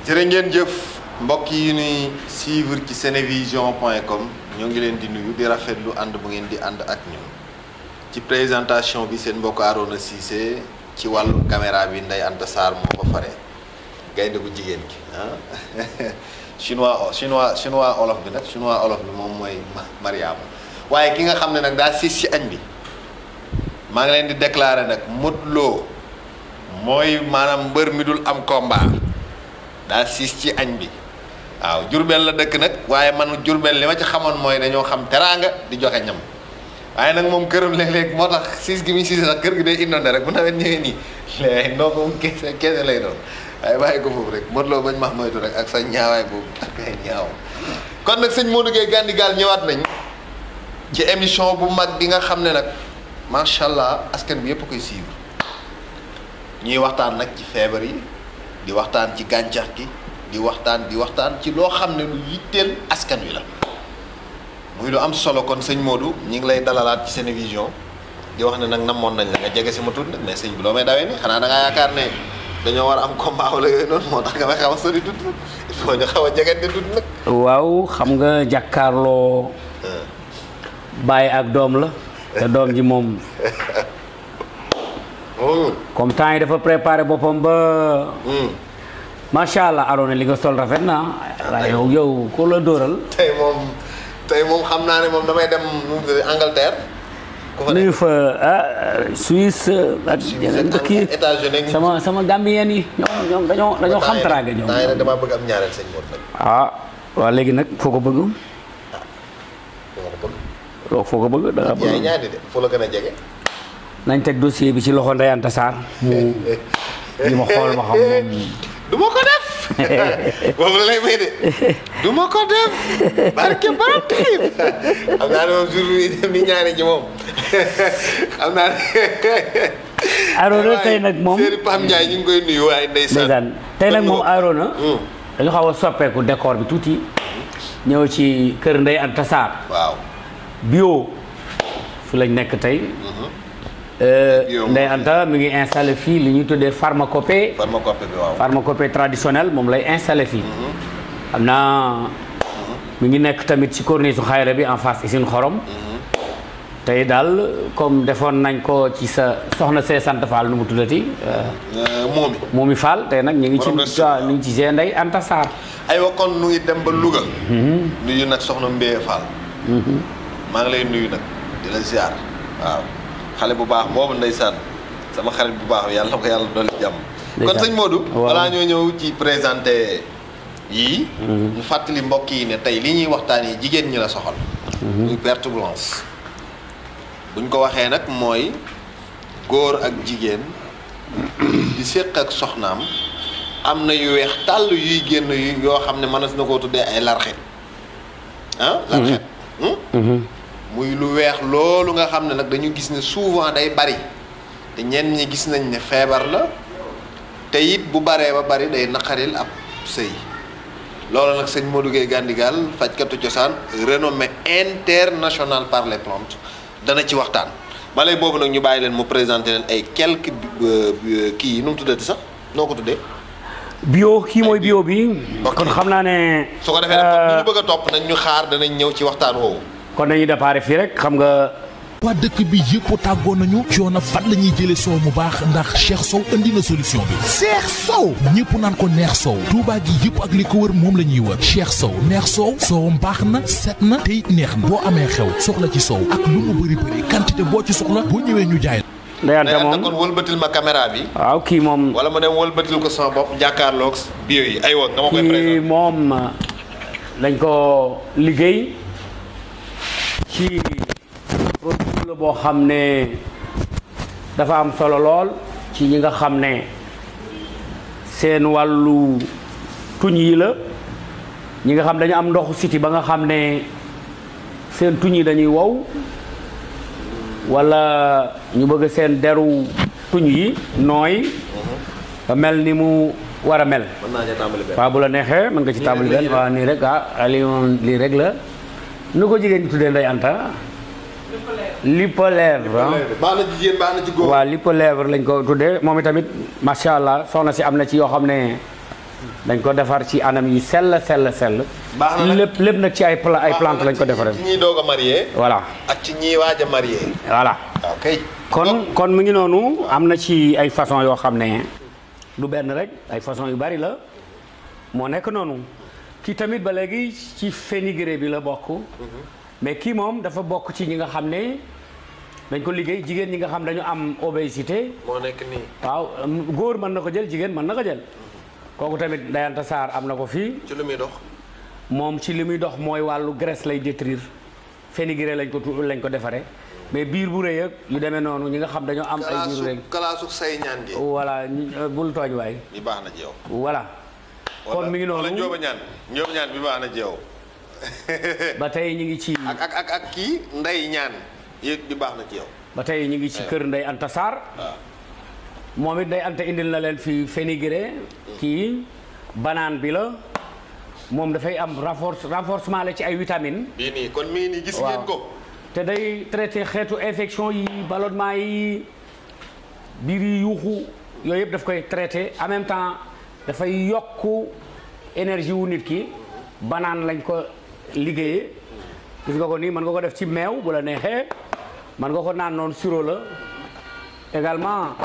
jërë ngeen jëf mbokk yi ñuy suivre ci senevision.com ñoo ngi leen di nuyu di rafetlu ànd bu ngeen di ànd ak ñun ci présentation bi seen mbokk Arona Cissé ci wàllu caméra bi Ndeye Anta Sarr moo ko faree gaynde bu jigéen gi chinois olof bi nag chinois olof bi moom mooy Mariama waaye ki nga xam ne nag daa siis ci añ bi maa ngi leen di déclarer nag Modou Lo mooy maanaam mbër mi dul am combat daa siis ci añ bi waaw Jurbel la dëkk nag waaye man Jurbel li ma ci xamoon mooy dañoo xam teraanga di joxe ñam waaye nag moom këram léeg-léeg moo tax siis gi muy siis sax kër gi day inondé rek bu nawet ñëwee nii léegi noo ko keese lay doon waaye bàyyi ko foofu rek Modou Lo bañ max moytu rek ak sa ñaawaay boobu ak ay ñaaw kon nag sëñ Modou Gueye Gandigal ñëwaat nañ ci émission bu mag bi nga xam ne nag macha allah askan bi yëpp koy suivre ñuy waxtaan nag ci feebar yi di waxtaan ci gàncax gi di waxtaan ci loo xam ne lu yitteel askan wi la muy lu am solo kon sëñ Modou ñi ngi lay dalalaat ci Senevision di wax ne nag namoon nañ la nga jege si ma tudd nag mais sëñ bi loo may dawee ni xanaa da ngaa yaakaar ne dañoo war a am combat wala yooyu noonu moo tax nga may xaw a sori tudd il faut ñu xaw a jegante tudd nag. waaw xam nga jàkkaarloo bàyyi ak doom la te doom ji moom comme temps yi dafa préparé boppam ba macha allah Arona li nga sol rafet na waaye yow ko la dóoral tey moom xam naa ne moom damay dem Angleterre nuyu fa Suisse ak yeneen dëkk yi États-Unis sama Gambien yi ñoom dañoo xam teraanga ñoom temps yi damaa bëgg am ñaareel sëñ Modou waaw léegi nag foo ko bëgg foo ko bëgg da nga bëgg ñaari de foo la gën a jege nañ teg dossier bi ci loxo Ndeye Anta Sarr mu li ma xool ma xam moom du ma ko def boobu la lay may de du ma ko def barke borom xiif xam naa ne moom jour bi dem ni ñaari ji moom xam naa ne Arona tey nag moom Serigne Pam Ndiaye ñu ngi koy nuyu waaye ndeysaan tey nag moom Arona dañu xaw a soppeeku décor bi tuuti ñëw ci kër Ndeye Anta Sarr waaw bio fu lañ nekk tey Ndeye Anta mi ngi installé fii li ñuy tuddee pharmacopée bi waaw pharmacopée traditionnelle moom lay installé fii xam naa mi ngi nekk tamit ci corniche su xayra bi en face usine xorom tey daal comme defoon nañ ko ci sa soxna see sant Fall nu mu tuddati moomi Fall tey nag ñu ngi ci waaw ñu ngi ci G Ndeye Anta Sarr aywa kon nu ngi dem ba Louga nuyu nag soxna Mbeye Fall maa ngi lay nuyu nag di la ziar waaw xale bu baax boobu ndeysaan sama xarit bu baax yàlla na ko yàlla dolli jàmm kon sëñ Modou balaa ñoo ñëw ci présenté yii ñu fàttali mbokk yi ne tey li ñuy waxtaan yi jigéen ñi la soxal muy perte blanche buñ ko waxee nag mooy góor ak jigéen di séq ak soxnaam am na yu weex tàll yuy génn yoo xam ne mënees na koo tuddee ay larxet larxet muy lu weex loolu nga xam ne nag dañu gis ne souvent day bari te ñenn ñi gis nañ ne feebar la te it bu baree ba bari day naqaril ab sëy loolu nag sëñ Modou Gueye Gandigal fajkatu cosaan renommé international par les plantes dana ci waxtaan balay boobu nag ñu bàyyi leen mu présenté leen ay quelques kii yi nu mu tuddati sax noo ko tuddee bio kii mooy bio bi kon xam naa ne su ko defee nag ñu bëgg a topp nañ ñu xaar danañ ñëw ci waxtaan woowu kon dañuy déparé fii rek xam nga waa dëkk bi yëpp tàggoo nañu coono fan la ñuy jëlee soow mu baax ndax Cheikh Sow indi na solution bi Cheikh Sow ñëpp naan ko neex sow Touba gi yëpp ak li ko wër moom la ñuy wër Cheikh Sow neex sow soowam baax na set na te it neex na boo amee xew soxla ci sow ak lu mu bëri quantité boo ci soxla boo ñëwee ñu jaay Ndeye Anta moom kon wëlbatil ma caméra bi waaw kii moom wala ma dem wëlbatil ko sama bopp jàkkaarloog bio yi aywa nga ma koy présenté kii moom dañ ko liggéey ci produit la boo xam ne dafa am solo lool ci ñi nga xam ne seen wàllu tuñ yi la ñi nga xam dañu am ndoxu siti ba nga xam ne seen tuñ yi dañuy wow wala ñu bëgg seen deru tuñ yi nooy mel ni mu war a mel waaw bu la neexee mën nga ci tàmbali benn waaw nii rek lii rek la nu ko jigéen ñi tuddee Ndeye Anta lipolèvre baax na jigéen baax na ci góor waaw lipolèvre lañ ko tuddee moom itamit macha allah soxna si am na ci yoo xam ne dañ ko defar ci anam yu sell. baax na lépp nag ci ay plante lañ ko defaree. ci ñi doog a marié. voilà ak ci ñi waaj a marié. voilà. ok kon mu ngi noonu am na ci ay façon yoo xam ne du benn rek ay façon yu bari la moo nekk noonu kii tamit ba léegi ci fenugré bi la bokk. mais kii moom dafa bokk ci ñi nga xam ne dañ ko liggéey jigéen ñi nga xam dañu am obésité. moo nekk nii. waaw góor mën na ko jël jigéen mën na ko jël. kooku tamit Ndayanta Sarr am na ko fii. ci lu muy dox. moom ci li muy dox mooy wàllu graisse lay détruire fenugré lañ ko defaree mais biir bu rëy ak yu demee noonu ñi nga xam dañoo am. ay biir rëy kalaasu say ñaan gi. voilà bul tooñ waay. bi baax na ci yow. voilà. kon mi ngi noonu wala njóoba ñaan bi baax na ci yow. ba tey ñu ngi ci. ak kii nday ñaan yéeg bi baax na ci yow. ba tey ñu ngi ci kër Ndayanta Sarr. waaw. moom it Ndayanta indil na leen fi fenugré kii banaan bi la moom dafay am renforcement la ci ay vitamines. bii nii kon mii nii gis ngeen ko. te day traité xeetu infection yi ballonnement yi biir yi yuuxu yooyu yëpp daf koy traité en même temps dafay yokk énergie wu nit ki banaan lañ ko liggéeyee gis nga ko nii mën nga ko def ci meew bu la neexee mën nga ko naan noonu sirop la également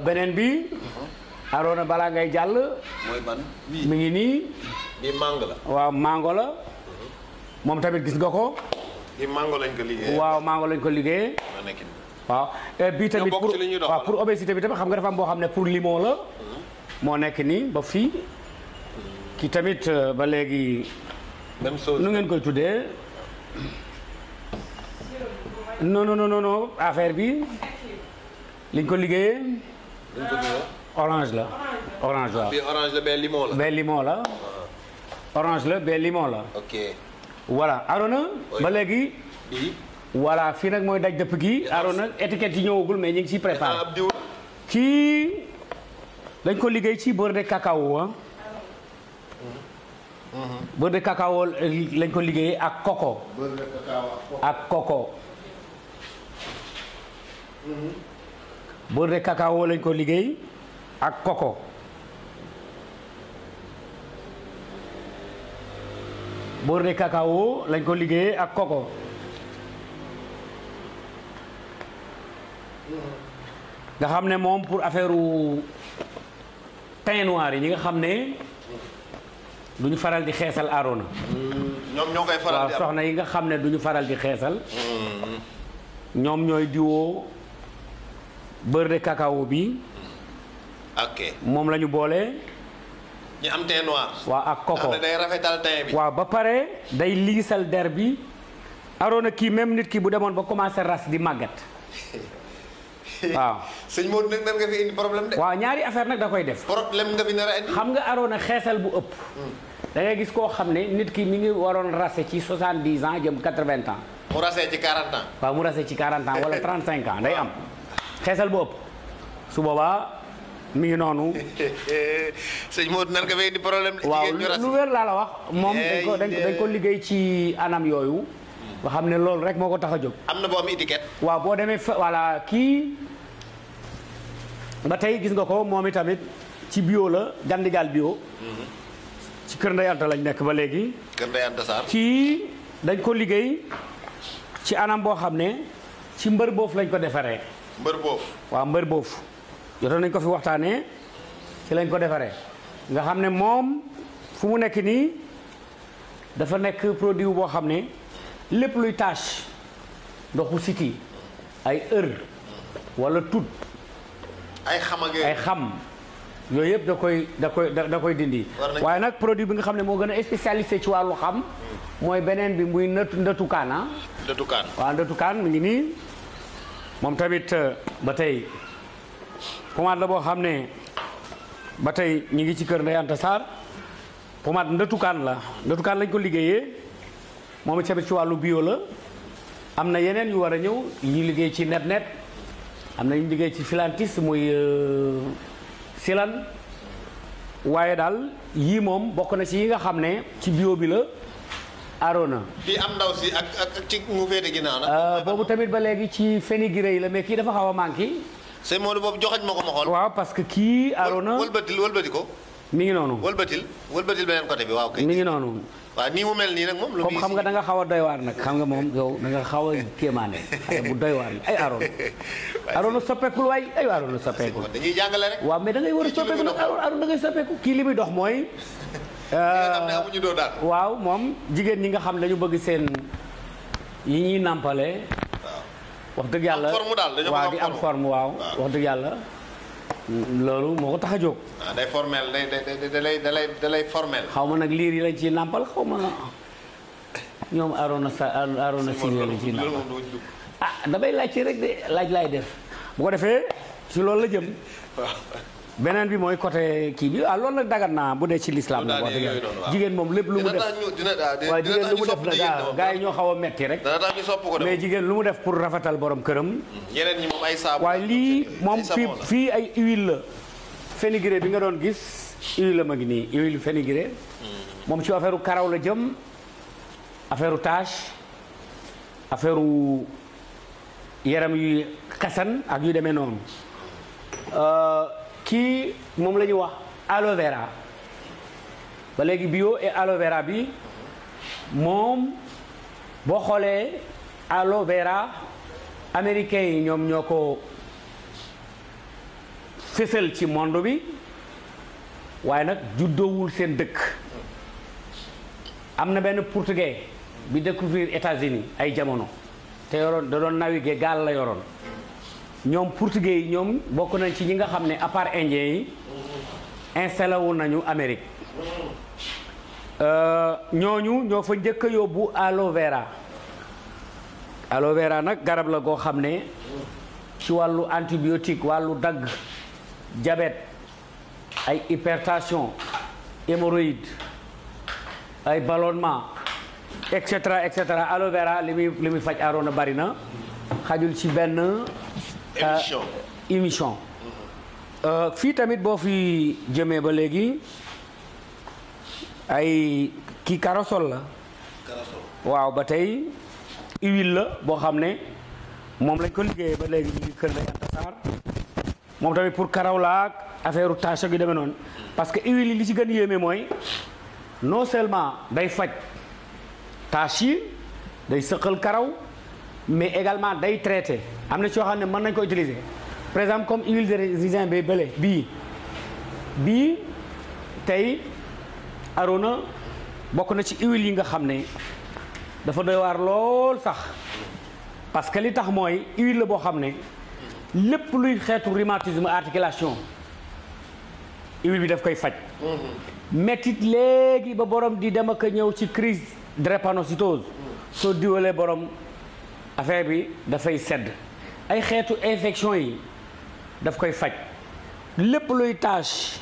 beneen bi Arona balaa ngay jàll. mooy ban mi ngi nii. bi mango la. waaw mango la. moom tamit gis nga ko. bi mango lañ ko liggéeyee. waaw mango lañ ko liggéeyee. waaw bii tamit pour obésité bi tamit xam nga dafa am boo xam ne pour limon la. moo nekk nii ba fii. ki tamit ba léegi. même chose nu ngeen koy tuddee. non affaire bi. liñ ko liggéeyee. orange la. orange waaw. bii orange la bee limon la. bee limon la. orange la bee limon la. ok. voilà Arona. ba léegi. voilà fii nag mooy daj dëpp gi. Arona étiquette yi ñëwagul mais ñu ngi ciy préparé. kii dañ ko liggéey ci beurre de cacao ah. beurre de cacao lañ ko liggéeyee ak coco. beurre de cacao ak coco. beurre de cacao lañ ko liggéey ak coco. beurre de cacao lañ ko liggéeyee ak coco. nga xam ne moom pour affaire teint noir yi ñi nga xam ne du ñu faral di xeesal Arona. ñoom ñoo koy faral di waaw soxna yi nga xam ne du ñu faral di xeesal. ñoom ñooy diwoo beurre de cacao bi. ok moom la ñu boole. ñu am teint noir. waaw ak coco day rafetal teint bi. waaw ba pare day liisal der bi. Arona kii même nit ki bu demoon ba commencé ras di màggat. waaw sëñ Modou nag nar nga fi indi problème de. waaw ñaari affaire nag da koy def. problème nga fi nar a indi. xam nga Arona xeesal bu ëpp. da ngay gis koo xam ne nit ki mi ngi waroon rase ci 70 ans jëm 80 ans. mu rasee ci 40 ans. waaw mu rase ci 40 ans wala 35 ans day am. xeesal bu ëpp su boobaa mi ngi noonu. sëñ Modou nar nga fi indi problème. waaw lu wér laa la wax. moom dañ ko liggéey ci anam yooyu. nga xam ne loolu rek moo ko tax a jóg. am na boo am étiquette. waaw boo demee voilà kii ba tey gis nga ko moom itamit ci bio la Gandigal bio. ci kër Ndayanta lañ nekk ba léegi. kër Ndayanta Sarr. kii dañ ko liggéey ci anam boo xam ne ci mbër boof lañ ko defaree. mbër boof. waaw mbër boof jotoon nañ ko fi waxtaanee ci lañ ko defaree nga xam ne moom fu mu nekk nii dafa nekk produit boo xam ne. lépp luy tache ndoxu siti ay wala tut ay xam ak ay xam yooyu yëpp da koy dindi. waaye nag produit bi nga xam ne moo gën a spécialisé ci wàllu xam. mooy beneen bi muy ndëtukaan ah. ndëtukaan waaw ndëtukaan mi ngi nii moom tamit ba tey pommade la boo xam ne ba tey ñu ngi ci kër Ndayanta Sarr pommade ndëtukaan la ndëtukaan lañ ko liggéeyee. moom tamit ci wàllu bio la am na yeneen yu war a ñëw ñu liggéey ci net am na ñu liggéey ci filantis muy silan waaye daal yii moom bokk na ci yi nga xam ne ci bio bi la Arona. bii am ndaw si ak ci mu féete ginnaaw nag. boobu tamit ba léegi ci fenugré yi la mais kii dafa xaw a manqué sëñ Modou boobu joxañ ma ko ma xool. waaw parce que kii Arona wëlbati ko. mi ngi noonu. wëlbatil beneen côté bi waaw kay. mi ngi noonu. waaw nii mu mel nii nag moom. lu comme xam nga da nga xaw a doy waar nag xam nga moom yow da nga xaw a kéemaane bu doy waar ay Arona. Arona soppeekul waay ay Arona soppeekul. dañuy jàngale rek. waaw mais da ngay war a soppeeku nag Arona da ngay soppeeku kii li muy dox mooy. nga xam ne amuñu doo daal. waaw moom jigéen ñi nga xam dañu bëgg seen yi ñuy nàmpale. wax dëgg yàlla forme daal dañoo waaw di am forme waaw wax dëgg yàlla. loolu moo ko tax a jóg. day formel da lay formel. xaw ma nag liir yi lañ ciy nàmpal xaw ma ñoom Arona Sine lañ ciy nàmpal damay laaj ci rek de laaj laay def bu ko defee ci loolu la jëm. beneen bi mooy côté kii bi loolu nag dagat naa bu dee ci lislaam nag wax dëgg yàlla jigéen moom lépp lu mu def waaw jigéen lu mu def nag gaa yi ñoo xaw a metti rek mais jigéen lu mu def pour rafetal borom këram. yeneen ñi moom ay saabu waaye lii moom fii ay huile la fenugré bi nga doon gis huile la ma ngi nii huile fenugré moom ci affaire karaw la jëm affaire tache affaire yaram yu xasan ak yu demee noonu. kii moom la ñuy wax aloe vera ba léegi bio et aloe vera bi moom boo xoolee aloe vera américains yi ñoom ñoo ko fésal ci monde bi waaye nag juddoowul seen dëkk. am na benn portugais bi découvrir États-Unis ay jamono te yoroon da doon naviguer gaal la yoroon. ñoom portugais yi ñoom bokk nañ ci ñi nga xam ne à part indien yi installé wu nañu Amérique ñooñu ñoo fa njëkk a yóbbu aloe vera nag garab la goo xam ne ci wàllu antibiotique wàllu dagg diabète ay hypertension hémorroïde ay ballonnement et cetera aloe vera li muy faj Arona bari na xajul ci benn émission fii tamit boo fi jëmee ba léegi ay kii corossol la waaw ba tey huile la boo xam ne moom lañ ko liggéeyee ba léegi ñu ngi kër Ndeye Anta Sarr moom tamit pour karaw la ak affaire tache gi demee noonu parce que huile yi li ci gën yéeme mooy non seulement day faj tache yi day sëqal karaw mais également day traité am na ci yoo xam ne mën nañ ko utiliser par exemple comme huile de raisin bi bële bii tey Arona bokk na ci huile yi nga xam ne dafa doy waar lool sax parce que li tax mooy huile la boo xam ne lépp luy xeetu rhumatisme articulation huile bi daf koy faj. mettit léegi ba borom di dem ak ñëw ci crise drépanocytose soo diwalee borom affaire bi dafay sedd ay xeetu infection yi daf koy faj lépp luy tache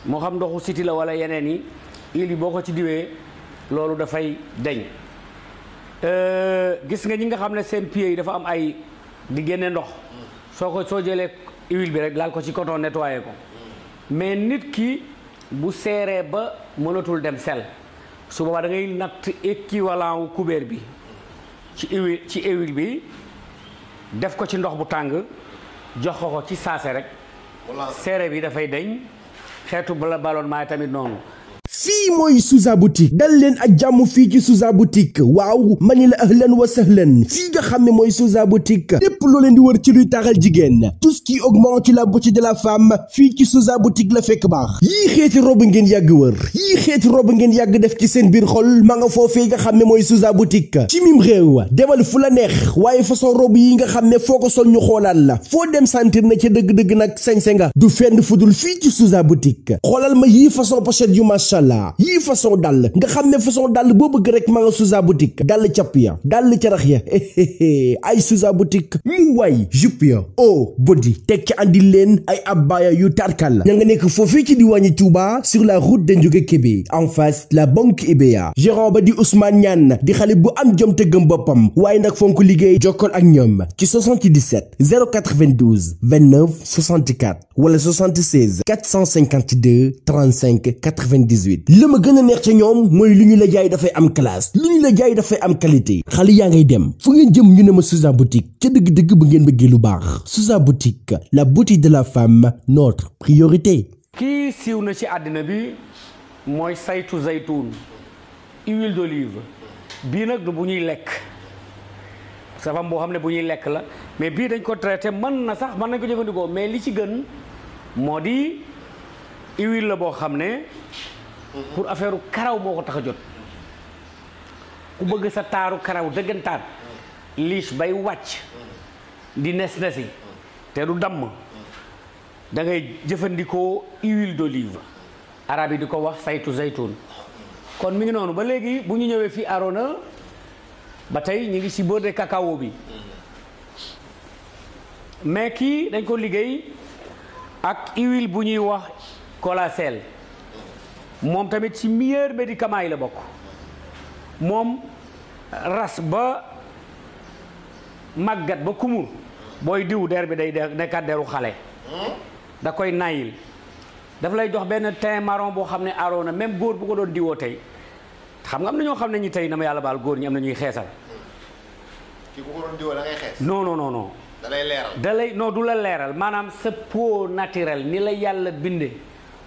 moo xam ndoxu siti la wala yeneen yi huile yi boo ko ci diwee loolu dafay deñ gis nga ñi nga xam ne seen pieds yi dafa am ay di génne ndox soo jëlee huile bi rek laal ko ci coton nettoyé ko mais nit ki bu seeree ba mënatul dem sel su boobaa da ngay natt équivalent wu kubéer bi ci huile bi def ko ci ndox bu tàng jox ko ci saase rek seere bi dafay deñ xeetu ballonnement tamit noonu. fii mooy Souza boutique dal leen ak jàmm fii ci Souza boutique waaw mani la ahlan wa sahlan fii nga xam ne mooy Souza boutique lépp loo leen di wër ci luy taxal jigéen tout ce qui augmente la beauté de la femme fii ci Souza boutique la fekk baax yii xeeti robe ngeen yàgg wër yii xeeti robe ngeen yàgg def ci seen biir xol ma nga foofee nga xam ne mooy Souza boutique ci mim réew demal fu la neex waaye façon robe yi nga xam ne foo ko sol ñu xoolaat la foo dem sentir na ca dëgg-dëgg nag sañse nga du fenn fudul fii ci Souza boutique xoolal ma yii façon pochette yu machallah yii façon dàll nga xam ne façon dàll boo bëgg rek ma nga Souza boutique dàll capp ya dàll carax ya ay Souza boutique mu waay jupe ya oh body tekki andil leen ay abaya yu tarkal ña nga nekk foofii ci diwaani Touba sur la route de Ndiouga Kébé en face la banque IBA gérant ba di Ousmane Niane di xale bu am jom te gëm boppam waaye nag fonk liggéey jokkool ak ñoom ci 77 092 29 64 wala 76 452 35 98 la ma gën a neex ca ñoom mooy lu ñu la jaay dafay am classe lu ñu la jaay dafay am qualité xale yaa ngay dem fu ngeen jëm ñu ne ma Souza boutique ca dëgg-dëgg bu ngeen bëggee lu baax Souza boutique la beauté de la femme notre priorité. kii siiw na ci àddina bi mooy saytu zaytuun huile d'olive bii nag du bu ñuy lekk safam boo xam ne bu ñuy lekk la mais bii dañ ko traité mën na sax mën nañ ko jëfandikoo mais li ci gën moo di huile la boo xam ne pour affaire karaw moo ko tax a jot ku bëgg sa taaru karaw dëggantaan liis bay wàcc di nes-nesi te du damm da ngay jëfandikoo huile d'olive arab yi di ko wax saytu zaytun kon mi ngi noonu ba léegi bu ñu ñëwee fii Arona ba tey ñu ngi ci beurre de cacao bi mais kii dañ ko liggéey ak huile bu ñuy wax colacel moom tamit ci meilleur médicament yi la bokk moom ras ba màggat ba kumur booy diw der bi day nekkat deru xale da koy nayil daf lay jox benn teint marron boo xam ne Arona même góor bu ko doon diwoo tey xam nga am na ñoo xam ne ñi tey na ma yàlla baal góor ñi am na ñuy xeesal. ki ku ko doon diwoo da ngay xees. non non non non. da lay leeral. da lay non du la leeral maanaam sa peau naturelle ni la yàlla binde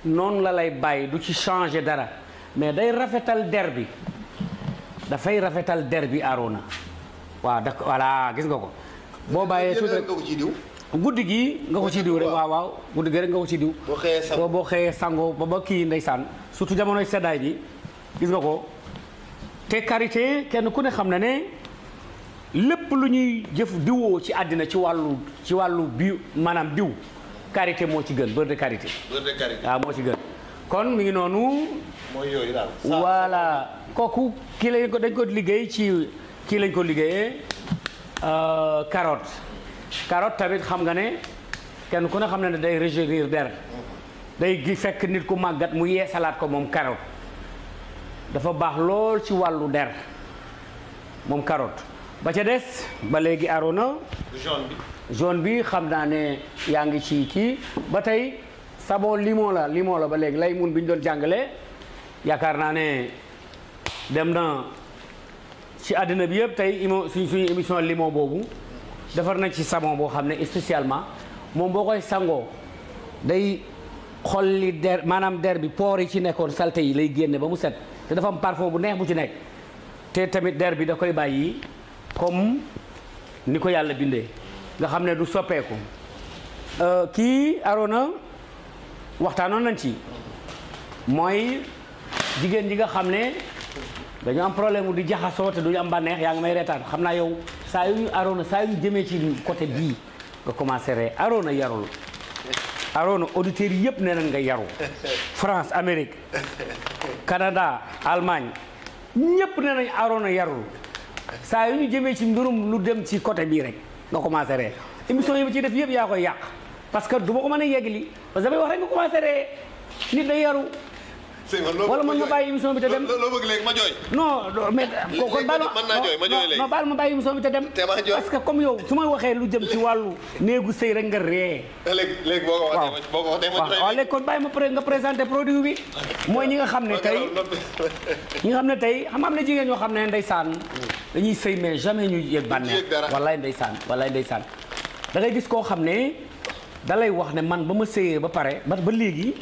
noonu la lay bàyyi du ci changer dara mais day rafetal der bi dafay rafetal der bi Arona waaw da voilà gis nga ko. boo bàyyee tuuti rek nga ko ci diw. guddi gi nga ko ci diw rek waaw guddi gi rek nga ko ci diw. boo xëyee sango ba kii ndeysaan surtout jamonoy seddaay bi gis nga ko te karité kenn ku ne xam na ne lépp lu ñuy jëf diwoo ci àddina ci wàllu bi maanaam diw karité moo ci gën beurre de karité. beurre de karité waaw moo ci gën kon mi ngi noonu. mooy yooyu daal. voilà kooku kii lañ ko dañ ko liggéey ci kii lañ ko liggéeyee carotte. carotte tamit xam nga ne kenn ku ne xam ne day rajeunir der day gi fekk nit ku màggat mu yeesalaat ko moom carotte dafa baax lool ci wàllu der moom carotte ba ca des ba léegi Arona jaune bi xam naa ne yaa ngi ci kii ba tey savon limon la ba léegi lay mun bi ñu doon jàngale yaakaar naa ne dem na ci àddina bi yëpp tey suñu émission limon boobu defar nañ ci savon boo xam ne spécialement moom boo koy sangoo day xolli der maanaam der bi pores yi ci nekkoon saleté yi lay génne ba mu set te dafa am parfum bu neex bu ci nekk te tamit der bi da koy bàyyi comme ni ko yàlla bindee nga xam ne du soppeeku kii Arona waxtaanoon nañ ci mooy jigéen ji nga xam ne dañu am problème mu di jaxasoo te duñu am bànneex yaa ngi may reetaan xam naa yow saa yu Arona saa yu jëmee ci côté bii nga commencé ree Arona yarul Arona auditeurs yi yëpp nee nañ nga yaru France Amérique Canada Allemagne ñëpp nee nañ Arona yarul saa yu ñu jëmee ci mbirum lu dem ci côté bii rek nga commencé ree émission yi ma ciy def yëpp yaa koy yàq parce que du ma ko mën a yeggali parce que damay wax rek nga commencé ree nit day yaru wala mën nga bàyyi émission bi te dem loo bëgg léegi ma jooy. non mais kon baal ma mën naa jooy ma jooy léegi non baal ma bàyyi émission bi te dem. parce que comme yow su ma waxee lu jëm ci wàllu néegu sëy rek nga ree. léegi boo ko waxee ma jooy. waaw léegi kon bàyyi ma nga présenté produit bi mooy ñi nga xam ne tey ñi nga xam ne tey am na jigéen ñoo xam ne ndeysaan dañuy sëy mais jamais ñu yëg bànneex. wallaay ndeysaan da ngay gis koo xam ne da lay wax ne man ba ma sëyee ba pare ba léegi.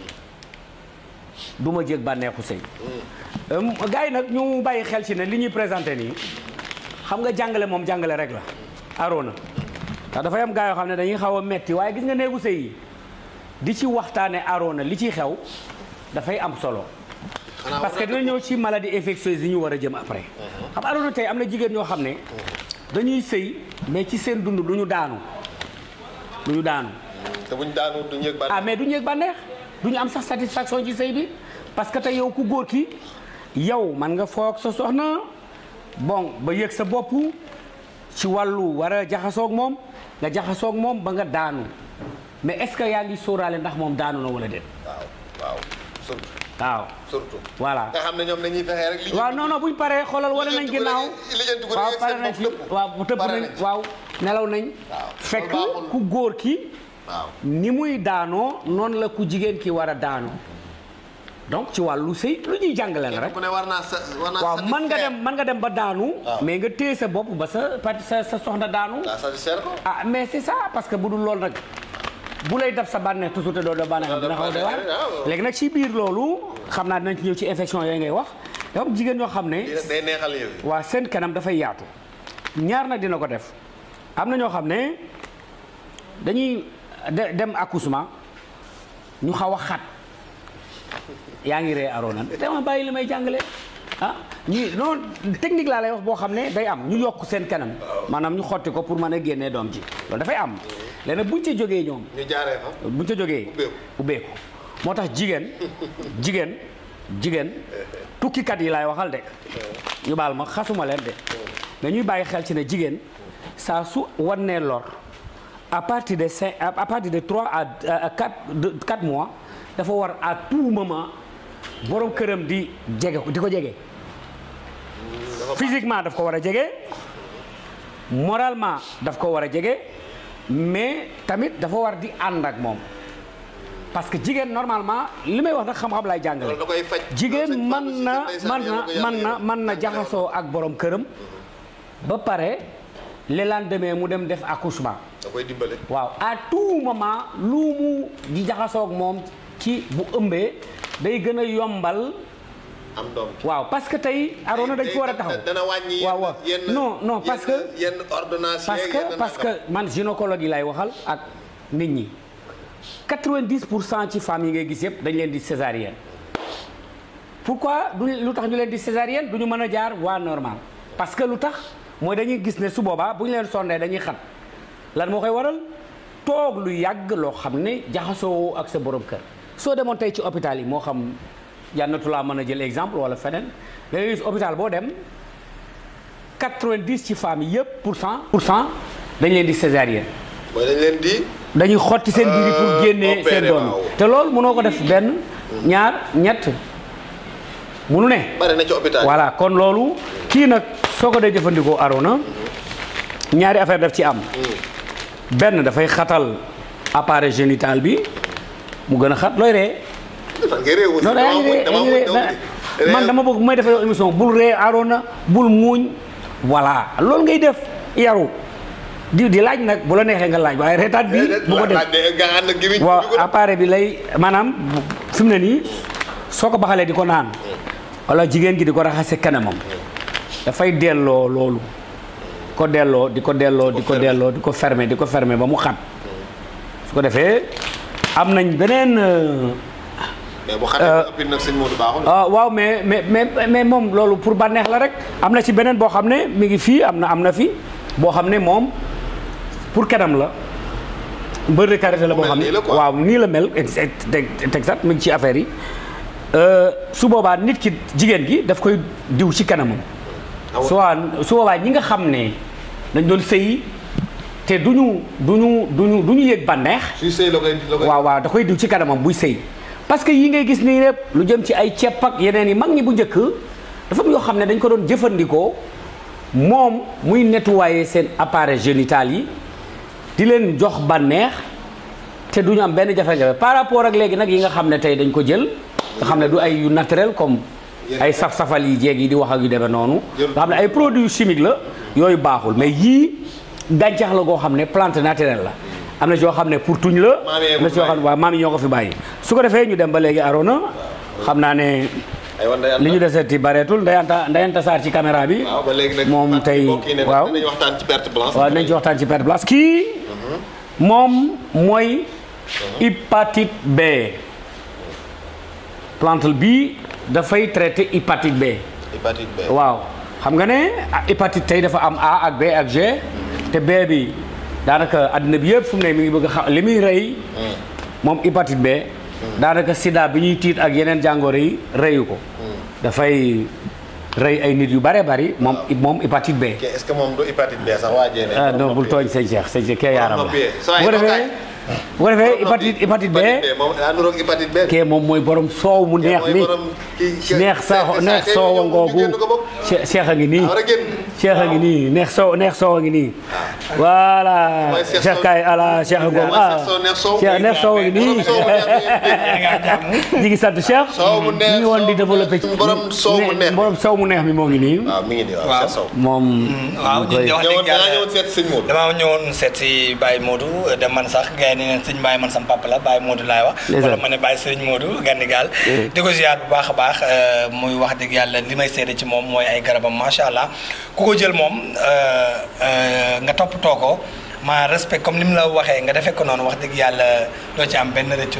du ma jég bànneexu sëy gars yi nag ñu bàyyi xel ci ne li ñuy présenté nii xam nga jàngale moom jàngale rek la Arona ndax dafay am gars yoo xam ne dañuy xaw a metti waaye gis nga néegu sëy yi di ci waxtaane Arona li ciy xew dafay am solo parce que dina ñëw ci maladie infectieuse yi ñu war a jëm après xam Arona tey am na jigéen ñoo xam ne dañuy sëy mais ci seen dund du ñu daanu te buñ daanu duñu yëg bànneex mais duñu yëg bànneex duñu am sax satisfaction ci sëy bi parce que tey yow ku góor ki yow man nga foog sa soxna bon ba yëg sa bopp ci wàllu war a jaxasoog moom nga jaxasoog moom ba nga daanu mais est-ce que yaa ngi sóoraale ndax moom daanu na wala déet. waaw surtout voilà nga xam ne ñoom dañuy fexe rek. waaw non buñ paree xoolal wala nañ ginnaaw waaw pare nañ ci waaw tëb nañ waaw nelaw nañ. fekk ku góor ki. ni muy daanoo noonu la ku jigéen ki war a daanoo donc ci wàllu sëy lu ñuy jàngale la rek. ku ne war naa waaw mën nga dem ba daanu. mais nga téye sa bopp ba sa soxna daanu. ah mais c'est ça parce que bu dul loolu nag bu lay def sa bànneex toujours te doo bànneex dina xaw a doy waar. léegi nag ci biir loolu xam naa dinañ ci ñëw ci infection yooyu ngay wax dafa am jigéen ñoo xam ne. day neexal yow. waa seen kanam dafay yaatu. ñaar nag dina ko def am na ñoo xam ne dañuy dem accouchement ñu xaw a xat. yaa ngi ree Arona dama bàyyi li may jàngale ñii non technique laa lay wax boo xam ne day am ñu yokk seen kanam maanaam ñu xotti ko pour mën a génnee doom ji loolu dafay am léegi buñ ca jógee ñoom. ñu jaaree fa buñ ca jógee. ubbeeku moo tax jigéen tukkikat yi laay waxal de ñu baal ma xasuma leen de mais ñuy bàyyi xel ci ne jigéen saa su wannee lor à partir de 3 à 4 mois. dafa war à tout moment borom këram di ko jege physiquement daf ko war a jege moralement daf ko war a jege mais tamit dafa war di ànd ak moom parce que jigéen normalement li may wax nag xam-xam lay jàngale jigéen mën na jaxasoo ak borom këram ba pare le lendemain mu dem def accouchement da koy dimbale waaw à tout moment lu mu di jaxasoo ak moom ci bu ëmbee day gën a yombal. am doom waaw parce que tey Arona dañ ko war a taxaw. dana wàññi waaw non parce que yenn ordonnance parce que man gynécologue yi lay waxal ak nit ñi 90% ci femmes yi ngay gis yëpp dañ leen di césarienne. pourquoi lu tax ñu leen di césarienne du ñu mën a jaar voie normale parce que lu tax mooy dañuy gis ne su boobaa bu ñu leen sondee dañuy xat lan moo koy waral toog lu yàgg loo xam ne jaxasoo ak sa borom kër. soo demoon tey ci hôpital yi moo xam jànnatu laa mën a jël exemple wala feneen da ngay gis hôpital boo dem 90 ci femmes yi yëpp pour cent dañ leen di césarienne. mooy dañ leen di. dañuy xotti seen biir pour génnee seen doom te loolu mënoo ko def benn ñaar ñett munu ne. bari na ci hôpital voilà kon loolu kii nag soo ko dee jëfandikoo Arona ñaari affaire daf ci am. benn dafay xatal appareil génital bi. mu gën a xat looy ree. man dama bëgg bu may defee émission bul ree Arona bul muuñ voilà loolu ngay def yaru di laaj nag bu la neexee nga laaj waaye reetaat bi bu ko def waaw appareil bi lay maanaam fi mu ne nii soo ko baxalee di ko naan wala jigéen gi di ko raxase kanamam dafay delloo loolu di ko fermer ba mu xat su ko defee am nañ beneen. mais bu xatee nag sëñ Modou baaxul. waaw mais moom loolu pour bànneex la rek. am na ci beneen boo xam ne mi ngi fii am na fi boo xam ne moom pour kanam la mbër de karité la boo xam ne waaw nii la mel exact mi ngi ci affaire yi su boobaa nit ki jigéen gi daf koy diw ci kanamam. su boobaa ñi nga xam ne dañ doon sëyi. te du ñu yëg bànneex. suy sëy la koy waaw da koy diw ci kanamam buy sëy parce que yi ngay gis nii lépp lu jëm ci ay ceeb ak yeneen yi mag ñi bu njëkk dafa am yoo xam ne dañ ko doon jëfandikoo moom muy nettoyer seen appareil génital yi di leen jox bànneex te du ñu am benn jafe-jafe par rapport ak léegi nag yi nga xam ne tey dañ ko jël nga xam ne du ay yu naturel comme ay saf-safal yi jeeg yi di wax ak yu demee noonu nga xam ne ay produits chimiques la yooyu baaxul mais yii gàncax la goo xam ne plante naturelle la am na yoo xam ne pour tuñ la am na yoo xam ne waaw maam yi ñoo ko fi bàyyi su ko defee ñu dem ba léegi Arona xam naa ne li ñu deseeti bareetul ndayanta saar ci caméra bi moom tey waaw nañ waxtaan ci perte blanche waaw nañ ci waxtaan ci perte blanche kii moom mooy hépatite B plante bi dafay traité hépatite B waaw xam nga ne hépatite tey dafa am A ak B ak G te B bi daanaka àddina bi yëpp fu mu ne mi ngi bëgg a xam li muy rey moom hépatite B daanaka sida bi ñuy tiit ak yeneen jàngoro yi reyu ko dafay rey ay nit yu bare bari moom hépatite B. est-ce que moom du hépatite B sax waa non bul tooñ sëñ Cheikh kee yaaram la bu ko defee bu ko defee hépatite B moom daa nuroog hépatite B. kee moom mooy borom soow mu neex mi neex soow ngoogu Cheikh a ngi nii Cheikh a ngi nii neex soow a ngi nii voilà Cheikh kay ala Cheikh ngoogu Cheikh neex soow a ngi nii ñi ngi sant Cheikh ñi ngi woon di développé ci borom soow mu neex mi moo ngi nii waaw mi ngi nii waaw Cheikh Sow moom waaw ñu wax dëgg yàlla ñëwoon seet sëñ Modou damaa ñëwoon seet si Baye Modou de man sax gars yi ne neen sëñ Baye man sam papa la Baye Modou laay wax wala ma ne Baye Serigne Modou Gandigal di ko ziar bu baax a baax muy wax dëgg yàlla li may seede ci moom mooy ay garabam macha allah ku ko jël moom nga toppatoo ko ma respect comme ni mu la waxee nga defee ko noonu wax dëgg yàlla doo ci am benn rëccu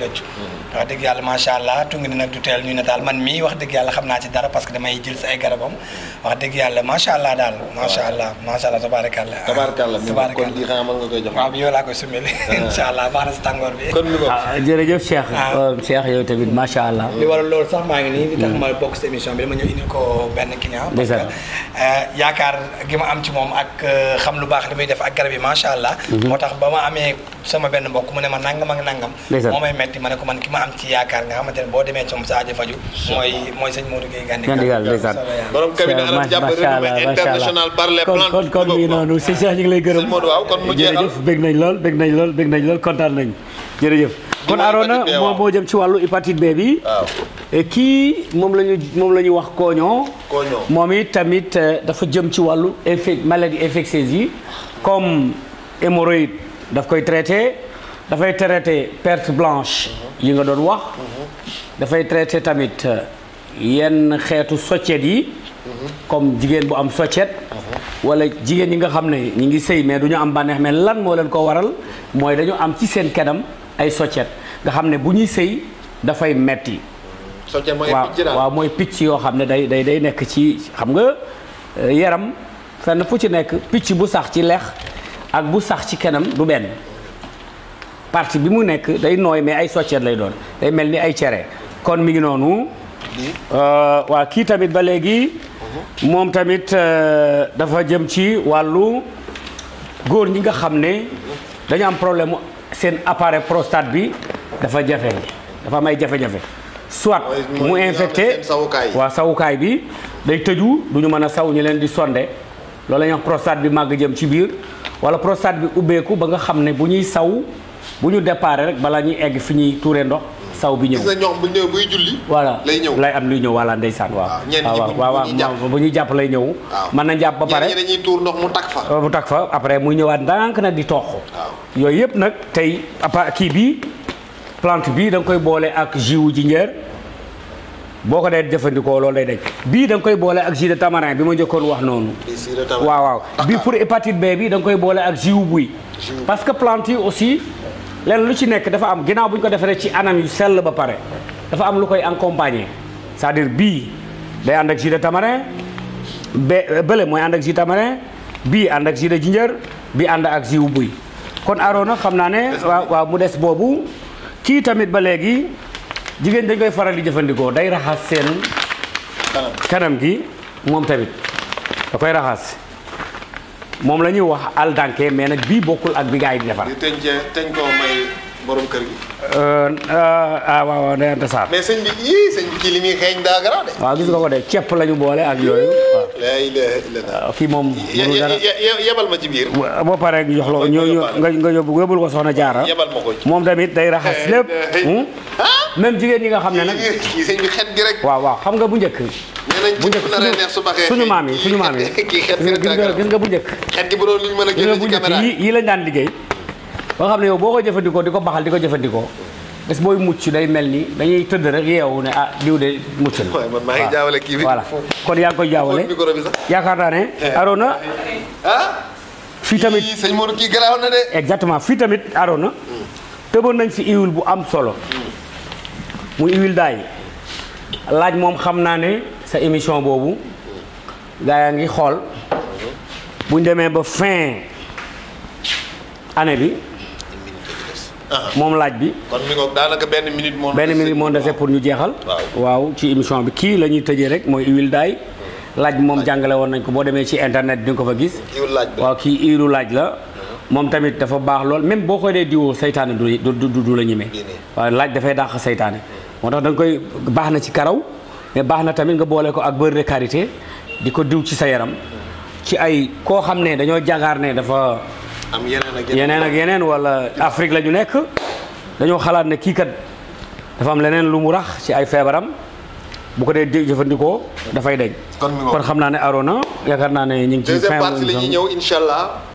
wax dëgg yàlla macha allah tungi ni nag du teel ñu ne daal man mii wax dëgg yàlla xam naa ci dara parce que damay jël si ay garabam wax dëgg yàlla macha allah daal macha allah tabarakallah kon di xanaa mën nga koy jox waaw bi yow laa koy sumeli incha allah baax na si tàngoor bi jërëjëf Cheikh Cheikh yow tamit macha allah li waral loolu sax maa ngi nii li tax ma bokk si émission bi dama ñëw indil ko benn client parce que yaakaar gi ma am ci moom ak xam lu baax li muy def ak garab yi macha allah moo tax ba ma amee sama benn mbokk mu ne ma nangam ak nangam moo may metti ma ne ko man ki ma am ci yaakaar nga xamante ne boo demee ci moom sa aajo faju mooy sëñ Modou Gueye Gandigal borom cabinet Aram Diab renommé international par les plantes kon mi noonu si Cheikh ñu ngi lay gërëm jërëjëf bëgg nañ lool kontaan nañ jërëjëf kon Arona moo jëm ci wàllu hépatite B bi kii moom la ñu wax kooñoo moom it tamit dafa jëm ci wàllu maladie infectieuse yi comme hémorroïde daf koy traité dafay traité perte blanche yi nga doon wax dafay traité tamit yenn xeetu soccet yi comme jigéen bu am soccet wala jigéen yi nga xam ne ñi ngi sëy mais du ñu am bànneex mais lan moo leen ko waral mooy dañu am ci seen kanam ay soccet nga xam ne bu ñuy sëy dafay metti waaw mooy picc yoo xam ne day nekk ci xam nga yaram fenn fu ci nekk picc bu sax ci lex ak bu sax ci kanam du benn partie bi mu nekk day nooy mais ay soccet lay doon day mel ni ay cere kon mi ngi noonu waa kii tamit ba léegi moom tamit dafa jëm ci wàllu góor ñi nga xam ne dañu am problème seen appareil prostate bi dafa am ay jafe-jafe soit mu infecté waa sawukaay bi day tëju du ñu mën a saw ñu leen di sonde loolu la ñuy wax prostate bi màgg jëm ci biir wala prostate bi ubbeeku ba nga xam ne bu ñuy saw bu ñu déparé rek balaa ñuy egg fi ñuy tuure ndox saw bi ñëw. gis nga ñoom bu ñëw buy julli. voilà lay am luy ñëw voilà ndeysaan waaw bu ñuy jàpp lay ñëw. mën na jàpp ba pare ñenn ñi dañuy tuur ndox mu takk fa. après muy ñëwaat ndànk nag di tox. yooyu yëpp nag tey kii bi plante bi da nga koy boole ak jus wu jinjeer boo ko dee jëfandikoo loolu lay daj bii da nga koy boole ak jus de tamarin bi ma njëkkoon wax noonu. waaw bii pour hépatite B bi da nga koy boole ak jus wu buy. parce que plante yi aussi. leen lu ci nekk dafa am ginnaaw bu ñu ko defaree ci anam yu sell ba pare dafa am lu koy accompagner c'est-à-dire bii day ànd ak jus de tamarin bële mooy ànd ak jus de tamarin bii ànd ak jus de jinjeer bii ànd ak jus wu buy kon Arona xam naa ne waaw mu des boobu kii tamit ba léegi jigéen dañ koy faral di jëfandikoo day raxas seen kanam gi moom tamit da koy raxas moom la ñuy wax aldanke mais nag bii bokkul ak bi gaa yi di defar. teñ ko may borom kër gi. waaw ndeyante Sarr. mais sëñ bi kii li muy xeeñ daa garaaw de. waaw gis nga ko de cepp la ñu boole ak yooyu. waaw kii moom. yebal ma ci biir. boo paree jox la nga yóbbul ko soxna Jaara. yebal ma ko moom tamit day raxas lépp. même jigéen ñi nga xam ne nag. kii sëñ bi xet gi rek. waaw xam nga bu njëkk. bu njëkk suñu maam yi gis nga bu njëkk. xet gi bu doon luñ mën a génne ci caméra yi lañ daan liggéey ba nga xam ne yow boo ko jëfandikoo di ko baxal di ko jëfandikoo bés booy mucc day mel ni dañuy tëdd rek yeewu ne diw de mucc na. waaw man maa ngi jaawale kii bi. voilà kon yaa ngi koy jaawale yaakaar naa ne Arona. fii tamit sëñ Modou kii garaaw na de. exactement fii tamit Arona. tëboon nañ fi huile bu am solo. muy huile d'ail laaj moom xam naa ne sa émission boobu gaa yaa ngi xool buñ demee ba fin année bi. moom laaj bi. kon mi ngoog daanaka benn minute moo dese pour ñu jeexal. waaw ci émission bi kii la ñuy tëjee rek mooy huile d'ail laaj bi moom jàngale woon nañ ko boo demee ci internet di nga ko fa gis. waaw kii huile laaj la. moom tamit dafa baax lool même boo koy dee diwoo saytaane du la ñemee waaye laaj dafay dàq saytaane moo tax da nga koy baax na ci karaw mais baax na tamit nga boole ko ak beurre de karité di ko diw ci sa yaram ci ay koo xam ne dañoo jàngaar ne dafa am yeneen ak yeneen wala Afrique la ñu nekk dañoo xalaat ne kii kat dafa am leneen lu mu rax ci ay feebaram bu ko dee jëfandikoo dafay deñ kon xam naa ne Arona yaakaar naa ne ñu ngi ci fin deuxième partie la ñuy ñëw incha allah